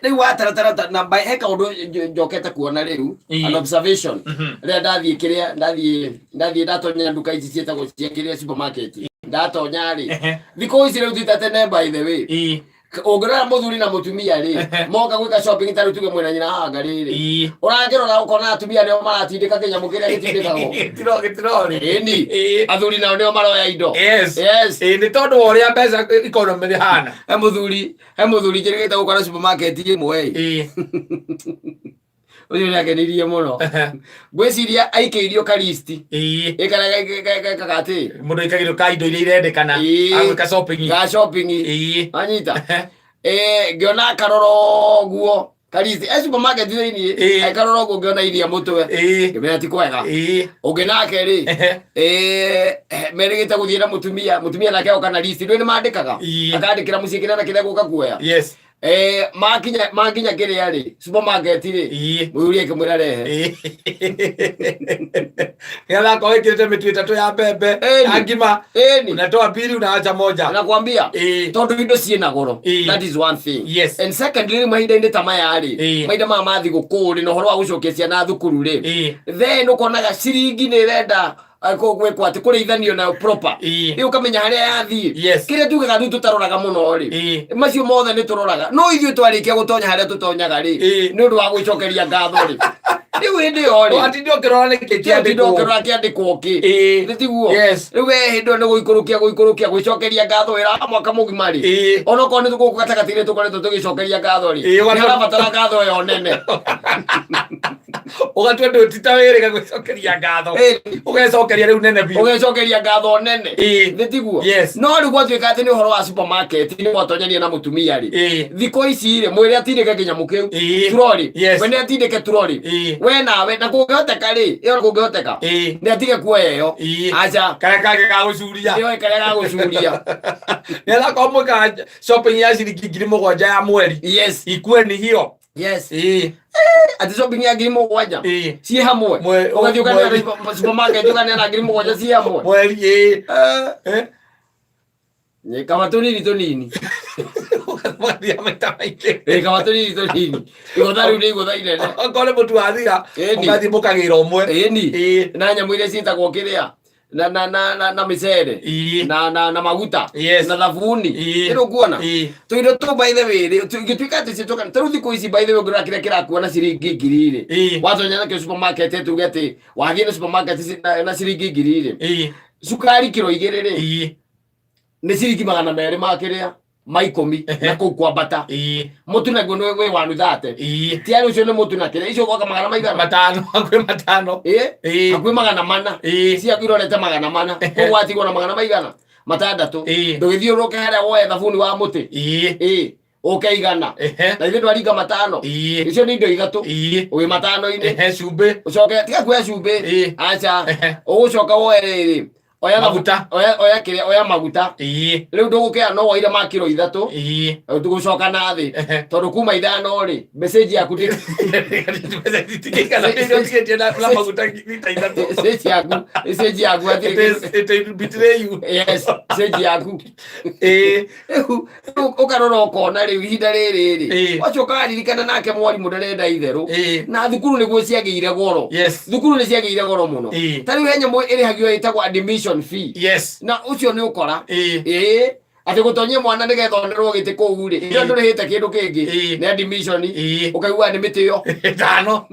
Rĩu wataratara na he kaũndũ njokete kuona rĩu, an observation. Rĩrĩa ndathiĩ kĩrĩa ndathiĩ ndatonya nduka ici ciĩtagwo cia kĩrĩa, supermarket, ndatonya rĩ, thikũ ici rĩu ti ta tene, by the way. Ũngĩrora mũthuri na mũtumia rĩ, moka gwĩka shopping, ta rĩu tuge mwĩna nyina hanga rĩrĩ, ũrangĩrora ũkona atumia nĩo maratindĩka kĩnyamũ kĩrĩa gĩtindĩkagwo. Gĩtirori. Ĩni. Athuri nao nĩo maroya indo. Yes. Ĩĩ, nĩ tondũ wa ũrĩa mbeca economy rĩhana. He mũthuri njĩrĩgĩte gũkora supermarket ĩmwe ĩ. Ũcio nĩ akenirie mũno. Ngwĩciria aikĩirio karisti ĩkaraga atĩ Mũndũ aikagĩrio ka indo iria irendekana agwĩka shopping. Ga shopping. Anyita. Ngĩona akarora ũguo karisti e supermarket thĩiniĩ. Akarora ũguo, ngĩona iria mũtwe, ngĩmenya ti kwega. Ũngĩ nake rĩ, merĩgĩte gũthiĩ na mũtumia, mũtumia nake oka na listi, ndũĩ nĩ mandĩkaga, akandĩkĩra mũciĩ kĩrĩa na kĩrĩa gũka kuoya. Makinya kĩrĩa rĩ, supermarket rĩ, mũthuri akĩmwĩra rehe. Nĩgetha akorwo ĩkĩrĩte mĩtu ĩtatũ ya mbembe ya ngima, unatoa mbili, unaacha moja. Nakwambia, tondũ indo ciĩna goro. That is one thing. And secondly, rĩ, mahinda-inĩ ta maya rĩ, mahinda maya ma thigũkũ rĩ, na ũhoro wa gũcokia ciana thukuru rĩ, then ũkonaga ciringi nĩ ĩrenda gwĩkwo atĩ kũrĩithanio nayo proper. Rĩu ũkamenya harĩa yathiĩ. Kĩrĩa tugaga rĩu tũtaroraga mũno rĩ, macio mothe nĩ tũroraga, no ithuĩ twarĩkia gũtonya harĩa tũtonyaga rĩ, nĩ ũndũ wa gwĩcokeria ngatho rĩ, rĩu hĩndĩ ĩyo rĩ, Watinda ũkĩrora nĩkĩ kĩandĩkwo kĩandĩkwo. Ũkĩrora kĩandĩkwo kĩ. Nĩ tiguo? Yes. Rĩu we hĩndĩ ĩyo nĩ gũikũrũkia gwĩcokeria ngatho wĩra wa mwaka mũgima rĩ, onokorwo nĩ gũkũ gatagatĩ-inĩ tũkoretwo tũgĩcokeria ngatho rĩ, nĩ harabatara ngatho ĩyo nene. Ũgatua ndũ ti ta wĩrĩga gwĩcokeria ngatho. Ũgecokeria rĩu nene biũ. Ũgecokeria ngatho nene. Nĩ tiguo? Yes. No rĩu gwatuĩka atĩ nĩ ũhoro wa supermarket, nĩ gwatonyania na mũtumia rĩ, thikũ ici rĩ, mwĩre atindĩke kĩnyamũ kĩu, turori. We nĩ atindĩke turori. We nawe na kũngĩhoteka rĩ, ĩyo kũngĩhoteka nĩ atige kuoya ĩyo. Aca. Karĩa kangĩ ga gũcuria. Ĩyo karĩa ga gũcuria. Nĩgetha korwo mwĩkaga shopping ya ciringi 7,000 ya mweri, ikue ni hiyo. Atĩ shopping ya 7,000 ciĩ hamwe? Ũgathiĩ Mweri. ũkaneana supermarket, ũkaneana 7,000 ciĩ hamwe? Mweri, ĩĩ. Nĩ kaba tũnini tũnini. Ũgathiĩ maita maingĩ. Ĩ, kaba tũnini tũnini, igũtha rĩu nĩ igũtha inene. Okorwo nĩ mũtu wathira, ũgathiĩ mũkagĩra ũmwe. Ĩni. Na nyamũ iria ciĩtagwo kĩrĩa na mĩcere na maguta na thabuni. Ĩrĩ ũkuona tũindo tũ, by the way rĩ, ingĩtuĩka atĩ ciĩtũka ta rĩu thikũ ici, by the way, ũngĩrora kĩrĩa kĩrakua na ciringi 1,000 rĩ, watonya nakĩo supermarket, tuge atĩ wathiĩ na supermarket na ciringi 1,000 rĩ, cukari kiro 2 rĩ, nĩ ciringi 200 ma kĩrĩa ma 10 na kũu kwambata. Mũtu naguo nĩ wĩ 130. Tiarĩ ũcio nĩ mũtu na kĩrĩa icio gwaka magana maigana? 500, hakuhĩ 500. Hakuhĩ 400. Ciaku irorete 400, koguo watigwo na magana maigana? 600. Ndũgĩthiũrũrũke harĩa woe thabuni wa mũtĩ. Ũke 100. Na ithuĩ ndwaringa 500. Icio nĩ indo ithatũ. Wĩ 500-inĩ. Cumbĩ. Ũcoke tiga kuoya cumbĩ. Aca. Ũgũcoka woe rĩrĩ, oya Maguta. Oya kĩrĩa, oya maguta. Rĩu ndũgũkĩoya no woire ma kiro 3. Tũgũcoka na thĩ tondũ kuma 5 rĩ, message yaku Itingĩigana iria ũtigĩtie na maguta lita 3. Message yaku hatirĩ It will betray you. Yes, message yaku. Rĩu ũkarora ũkona rĩu ihinda rĩrĩ rĩ, wacoka waririkana nake mwarimũ ndarenda itherũ. Na thukuru nĩguo ciagĩire goro. Thukuru nĩ ciagĩire goro mũno. Ta rĩu he nyamũ ĩrĩhagio ĩtagwo admission fee. Na ũcio nĩ ũkora atĩ gũtonyia mwana nĩgetha onerwo gĩtĩ kũu rĩ, ĩyo ndũrĩhĩte kĩndũ kĩngĩ, nĩ admission. Ũkaigua nĩ mĩtĩ ĩyo 5.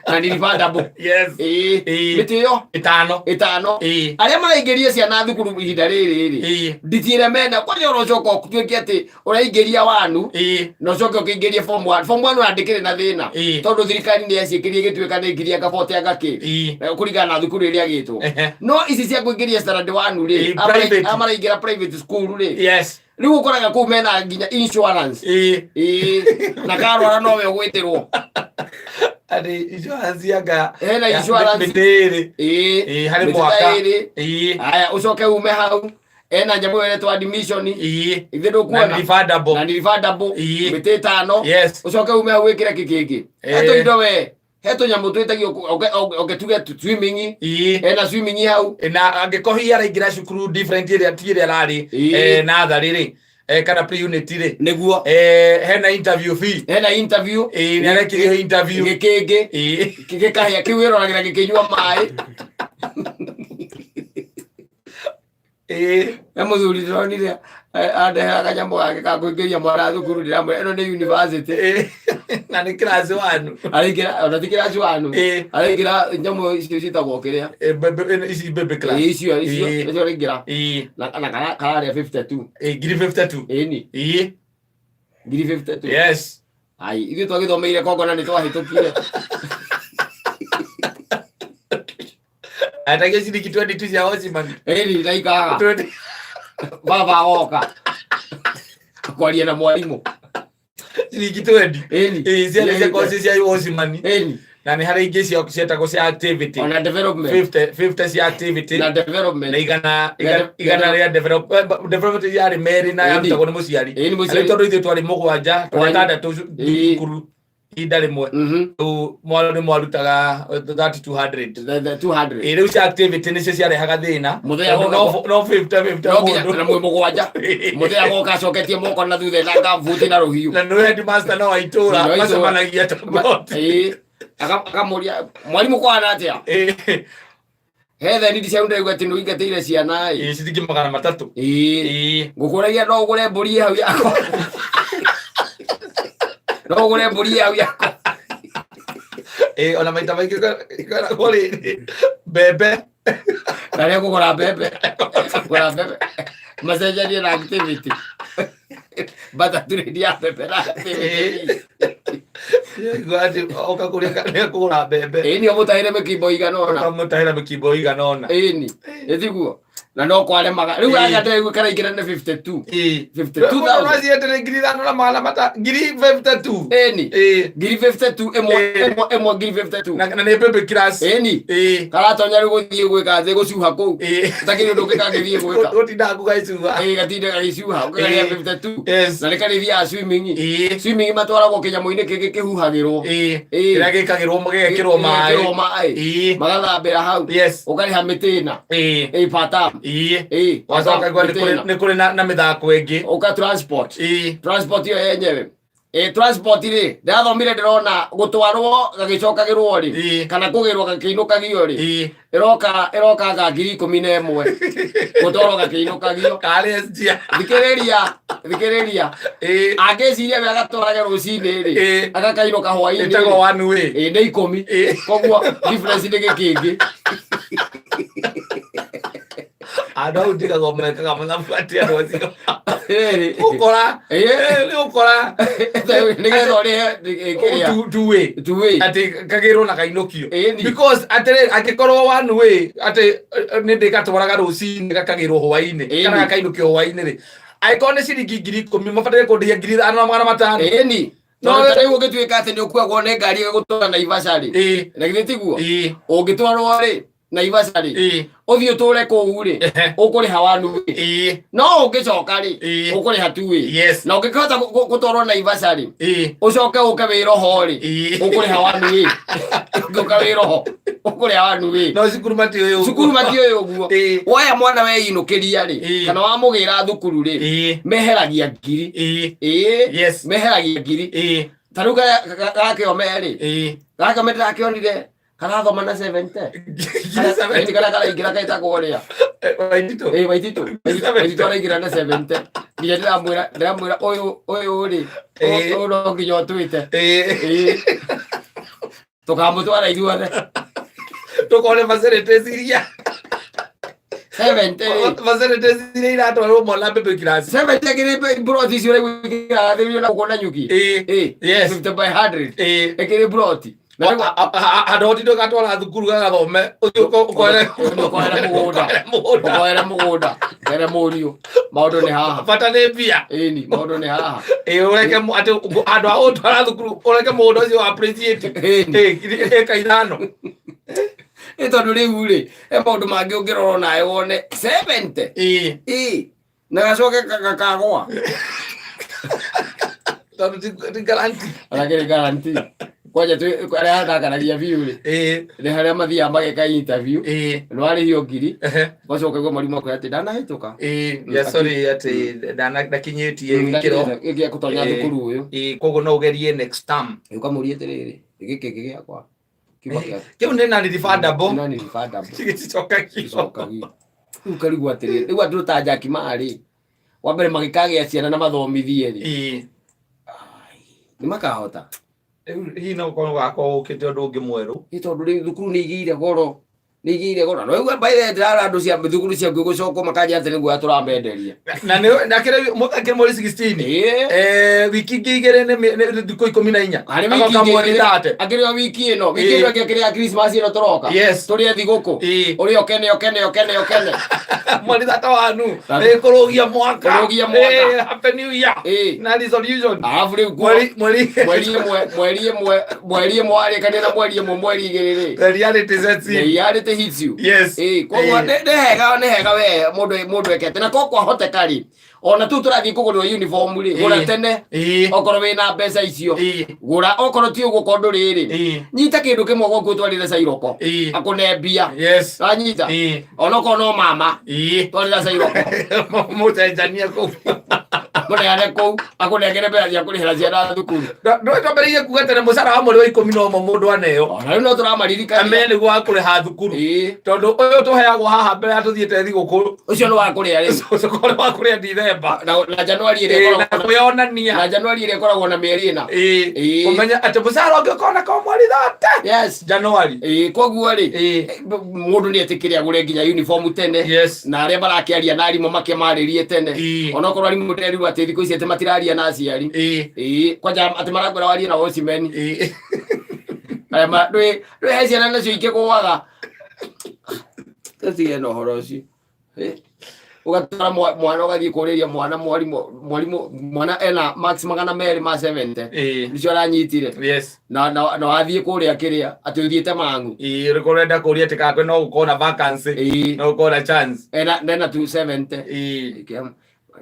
Na nĩ refundable. Mĩtĩ ĩyo 5. 5. Arĩa maraingĩria ciana thukuru ihinda rĩrĩ rĩ, nditiĩre mena kwanja ũrocoka ũtuĩke atĩ ũraingĩria wanu na ũcoke ũkĩingĩrie form one. Form one ũrandĩkĩrĩ na thĩna, tondũ thirikari nĩ yaciĩkĩrie ĩgĩtuĩka nĩ ngiri anga 40 anga kĩ, kũringana na thukuru ĩrĩa agĩtwo. No ici cia kũingĩria standard one rĩ, Private. Arĩa maraingĩra private school rĩ, rĩu ũkoraga kũu mena nginya insurance. Na karwara nowe ũgwĩtĩrwo. Atĩ insurance anga Hena insurance. Mĩtĩ 2. Harĩ Mĩtĩ ta mwaka. 2. Haya, ũcoke ume hau, ena nyamũ ĩyo ĩretwo admission. Ithe Na ndũkuona nĩ refundable. Na nĩ refundable. Mĩtĩ 5. Ũcoke ume hau wĩkĩre kĩ kĩngĩ. He tũindo we, he tũnyamũ twĩtagio oke tuge swimming. Ena swimming hau. Na angĩkorwo hihi araingĩra cukuru different ĩrĩa ti ĩrĩa ararĩ natharĩ rĩ, Kana pre unit rĩ, Nĩguo. Hena interview fee. Hena interview. Nĩ arekire interview. Gĩkĩngĩ gĩkahĩa kĩu wĩroragĩra gĩkĩnyua maĩ. He mũthuri ndĩronire andehera kanyamũ gake ka kũingĩria mwana thukuru, ndĩramwĩra ĩno nĩ university. Na nĩ class one. Araingĩra ona ti class one. Araingĩra nyamũ icio ciĩtagwo kĩrĩa. Ici baby class. Icio icio araingĩra na kararĩa 52. Ngiri 52. Ĩni. Ngiri 52. Yes. Ai, ithuĩ twagĩthomeire kongo na nĩ twahĩtũkire. Atagia ciringi 22 cia Watchman. Ĩni, ndaikaga 20. Baba oka kwaria na mwarimũ. Ciringi 20. Ĩni. Ciarĩ cia koci cia Watchman. Ĩni. Na nĩ harĩ ingĩ cietagwo cia activity. Ona development. 50 50 cia activity. Na development. Na igana rĩa development yarĩ merĩ na yarutagwo nĩ mũciari. Ĩni, mũciari. Rĩu tondũ ithuĩ twarĩ mũgwanja, twarĩ atandatũ thukuru ihinda rĩmwe, rĩu nĩ mwarutaga 3200. The 200. Rĩu cia activity nĩcio ciarehaga thĩna. Mũthenya Tondũ no 50 50 No nginya mũndũ. na mwĩ mũgwanja, mũthenya goka acoketie moko na thutha na ngabuti na rũhiũ. Na nĩ headmaster no wa itũra. No wa itũũra. Macemanagia ta plot. Akamũria mwarimũ kwana atĩa, hethe nidi cia ndaigua atĩ nĩũingatĩire ciana ĩ. Ciringi 300. Ngũkũragia no ũgũre mbũri ĩ hau yakwa, no ũgũre mbũri ĩ hau yakwa. Ona maita maingĩ kwĩragwo rĩrĩ, mbembe. Na rĩa kũgũra mbembe, kũgũra mbembe macenjanie na activity, barter trade ya mbembe na activity. Igua atĩ oka kũrĩa nĩ kũgũra mbembe. Ĩni, ũmũtahĩre mĩkimbo igana ũna. Ũkamũtahĩra mĩkimbo igana ũna. Ĩni, ĩtiguo na no kwaremaga rĩu. Aya ndĩraigua karaingĩra nĩ 52. 52,000. Naciendeire ngiri ithano na magana mata ngiri 52. Ĩni. Ngiri 52 ĩmwe. Ĩmwe ĩmwe ngiri 52. Na nĩ baby class. Ĩni. Karatonya rĩu gũthiĩ gwĩka thĩ gũcuha kũu. Ũtakĩrĩ ũndũ ũngĩ kangĩthiĩ gwĩka. Gũtinda gũgacuha. Gatinde gagĩcuha ũkĩgarĩa 52. Yes. Na nĩ karĩthiaga swimming. Swimming matwaragwo kĩnyamũ-inĩ kĩngĩ kĩhuhagĩrwo. Kĩrĩa gĩkagĩrwo gĩgekĩrwo maĩ. Gĩgekĩrwo maĩ. Magathambĩra hau. Ũkarĩha mĩtĩna. Per term. Wacoka igua nĩ kũrĩ na mĩthako ĩngĩ. Ũka transport. Transport ĩyo yenyewe, transport rĩ, ndĩrathomire ndĩrona gũtwarwo gagĩcokagĩrwo rĩ, kana kũgĩrwo gakĩinũkagio rĩ, ĩroka nga 11,000 gũtwarwo gakĩinũkagio. Karĩ SGR. Thikĩrĩria, thikĩrĩria. Angĩciria we agatwarage rũcinĩ rĩ, agakainũka hwainĩ Ĩtagwo rĩ, one way. Nĩ 10. Koguo difference nĩ gĩkĩngĩ. Andũ hau ndigagwo mekaga mathabu atĩ andũ acio Rĩrĩ. Ũkora nĩ ũkora. Nĩgetha ũrĩhe kĩrĩa. Two way. Two way. Atĩ kagĩrwo na kainũkio. Ĩni. Because atĩrĩ, angĩkorwo one way atĩ nĩ ndĩgatwaraga rũcinĩ gakagĩrwo hwainĩ kana gakainũkio hwainĩ rĩ, angĩkorwo nĩ ciringi 10,000 mabataire kũndĩhia 5500. Ĩni. No No rĩu ũngĩtuĩka atĩ nĩ ũkuagwo nĩ ngari ĩgũtwara Naivasha rĩ, na githĩ tiguo? Ũngĩtwarwo rĩ Naivasha rĩ, ũthiĩ ũtũre kũu rĩ, ũkũrĩha one way. No ũngĩcoka rĩ, ũkũrĩha two way. Na ũngĩkĩhota gũtwarwo Naivasha rĩ, ũcoke ũke wĩroho rĩ, ũkũrĩha one way. Ũngĩũka wĩroho ũkũrĩha one way. No cukuru matiũĩ ũguo. Cukuru matiũĩ ũguo. Woya mwana weinũkĩria rĩ, kana wamũgĩra thukuru rĩ, meheragia ngiri. Meheragia ngiri. Ta rĩu gakĩome rĩ, gakĩome ndĩrakĩonire karathoma na 70. Ngiri 70. Ĩni, karĩa karaingĩra getagwo ũrĩa. Waititũ. Waititũ. Waititũ araingĩra na 70, nginya ndĩramwĩra ũyũ rĩ, ũyũ no nginya ũtwĩte. Tũkamũtwara ithuothe. Tũkone facilities iria 70 rĩ. Facilities iria iratwarwo mwana baby class. 70 ĩkĩrĩ mburoti icio ũraigua ikĩgathĩrĩrio na gũkũ Nanyuki. 50 by 100 ĩkĩrĩ mburoti. Na Handũ hoti ndũgatwara thukuru gagathome ũthiĩ ũkoere. Ũkoere mũgũnda. Mũgũnda. Ũkoere mũgũnda kere mũriũ, maũndũ nĩ haha. Bata nĩ mbia. Ĩni, maũndũ nĩ haha. Ũreke atĩ handũ ha ũtwara thukuru ũreke mũgũnda ũcio appreciate. Ĩka 5. Ĩ tondũ rĩu rĩ, he maũndũ mangĩ ũngĩrora nawe wone 70. Na gacoke gakagwa. Tondũ ti guarantee. Ona kĩrĩ guarantee. Kwanja arĩa andakanagia biũ rĩ, nĩ harĩa mathiaga mageka interview, nĩ warĩhio 1000, ũgacoka ũkaigua mwarimũ akwĩra atĩ ndanahĩtũka. Ya, sorry atĩ ndakinyĩtie gĩkĩro gĩa gũtonya thukuru ũyũ. Koguo no ũgerie next term. Ũkamũria atĩrĩrĩ, gĩkĩ gĩakwa kiuma kĩa Kĩu nĩ non refundable. Non refundable. Gĩticokagio. Gĩcokagio. Rĩu ũkarigwo atĩrĩrĩ, rĩu andũ ta Jack Ma rĩ, wa mbere magĩkagĩa ciana na mathomithie rĩ, nĩ makahota? Rĩu hihi no gũkorwo gũgakorwo gũkĩte ũndũ ũngĩ mwerũ. Nĩ tondũ rĩu thukuru nĩ igĩire goro, nĩ igĩire goro. Na rĩu by the way, ndĩrarora andũ cia thukuru cia gũcokwo makanjia atĩ nĩguo tũramenderia. Na nĩ na kĩrĩ mwaka kĩrĩ mweri 16. Wiki ingĩ igĩrĩ nĩ thikũ 14. Harĩ wiki Agoka ingĩ mweri igĩrĩ. 30. Akĩrĩ o wiki ĩno, wiki ĩno ĩngĩ akĩrĩ ya Christmas ĩno tũroka. Tũrĩe thigũkũ. Ũrĩa ũkene ũkene ũkene ũkene. Mweri thate wanu. Kũrũgia mwaka. Kũrũgia mwaka. Happy New Year. Na resolution. Alafu rĩu Mweri 1 mweri 1 warĩkania na mweri 1 mweri 2 rĩ. The reality sets The in. reality hits you. Yes. Koguo nĩ hega we mũndũ ekete na ko kwahoteka rĩ, ona tu tũrathiĩ kũgũrĩrwo uniform rĩ, gũra tene. Okorwo wĩna mbeca icio, gũra. Okorwo ti ũguo, kondũ rĩrĩ, nyita kĩndũ kĩmwe gwaku ũtwarĩre cairoko, akũne mbia. Wanyita? Onokorwo no mama, twarĩra cairoko. Mũcenjanie kũu. Mũneane kũu, akũnengere mbeca cia kũrĩhĩra ciana thukuru. Ndå twambĩrĩirie kuga tene mũcara wa mweri wa 11 mũndũ aneo. Ona rĩu no tũramaririkania. Ame nĩguo wa kũrĩha thukuru. Tondũ ũyũ tũheagwo haha mbere ya tũthiĩte thigũkũ. Ũcio nĩ wa kũrĩa rĩu. Ũcio wa kũrĩa Dithemba. Na Januari ĩrĩa Na ĩkoragwo kwĩonania. Na Januari ĩrĩa ĩkoragwo na mĩeri 4. Ũmenye atĩ mũcara ũngĩ ũkoneka o mweri 30. Januari. Koguo rĩ, mũndũ nĩ etĩkĩre agũre nginya uniform tene. Na arĩa marakĩaria na arimũ makĩmarĩrie tene. Onokorwo arimũ nderirwo atĩ thikũ ici atĩ matiraria na aciari. Kwanja atĩ marakwĩra warie na watchman. Arĩa ndwĩ he ciana nacio ikĩgũaga. Tũtige na ũhoro ũcio. Ũgatwara mwana ũgathiĩ kũrĩria mwana mwarimũ mwana ena max 270. Nĩcio aranyitire. Na wathiĩ kũrĩa kĩrĩa atĩ ũthiĩte mang'u. Ũrĩkũ ũrenda kũria atĩ kana no gũkorwo na vacancy. No gũkorwo na chance. Ena 270.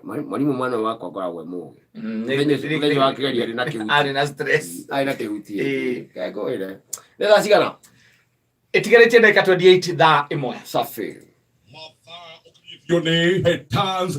Mwarimũ mwana wakwa akoragwo e mũgĩ. Mũthenya wa kĩgerio arĩ na kĩhuti. Arĩ na stress. Arĩ na kĩhuti. Ngwĩre. Nĩ thaa cigana? Ĩtigarĩtie ndagĩka 28 thaa 1. Safi. Mathaa ũkinyithio nĩ Hetanz.